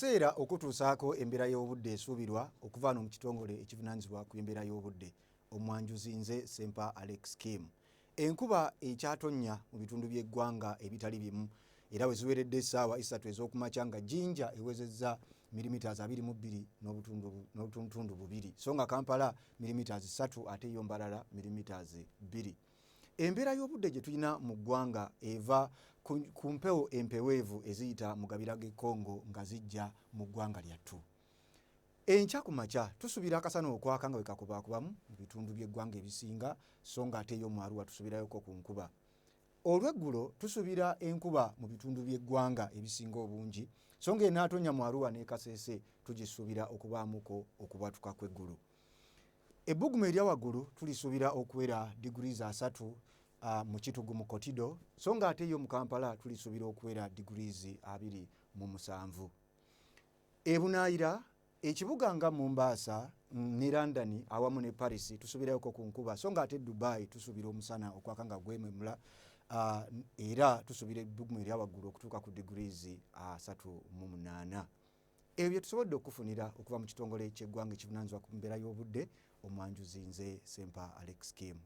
Kaseera okutuusaako embeera y'obudde esuubirwa okuva wano mu kitongole ekivunaanyizibwa ku embeera y'obudde. Omwanjuzi nze Sempa Alex Kim. Enkuba ekyatonnya mu bitundu by'eggwanga ebitali bimu era we ziweredde essaawa 3 ez'okumakya nga Jinja ewezezza millimeters 22 n'obutundutundu 2, so nga Kampala millimeters 3 ate yo Mbarara millimeters 2. Embeera y'obudde gye tulina mu ggwanga eva ku mpewo empeweevu eziyita mu gabira g'e Congo nga zijja mu ggwanga lyattu. Enkya ku makya tusuubira akasana okwaka nga bwe kakubaakubamu mu bitundu by'eggwanga ebisinga, so nga ate yo mu Arua tusuubirayoko ku nkuba. Olw'eggulo tusuubira enkuba mu bitundu by'eggwanga ebisinga obungi, so nga enaatonya mu Arua n'e Kasese tugisuubira okubaamuko okubwatuka kw'eggulu. Ebbugumu erya waggulu tulisuubira okuwera degrees 30 mu Kitugu mu Kotido, so nga ate yo mu Kampala tulisuubira okuwera degrees 27. Ebunaayira ekibuga nga Mombasa ne London awamu ne Paris tusuubirayoko ku nkuba, so nga ate Dubai tusuubira omusana okwaka nga gwememula, era tusuubira ebbugumu erya waggulu okutuuka ku degrees 38. Ebyo bye tusobodde okufunira okuva mu kitongole ky'eggwanga ekivunaanyizibwa ku mbeera y'obudde. Omwanjuzi nze Sempa Alex Kim.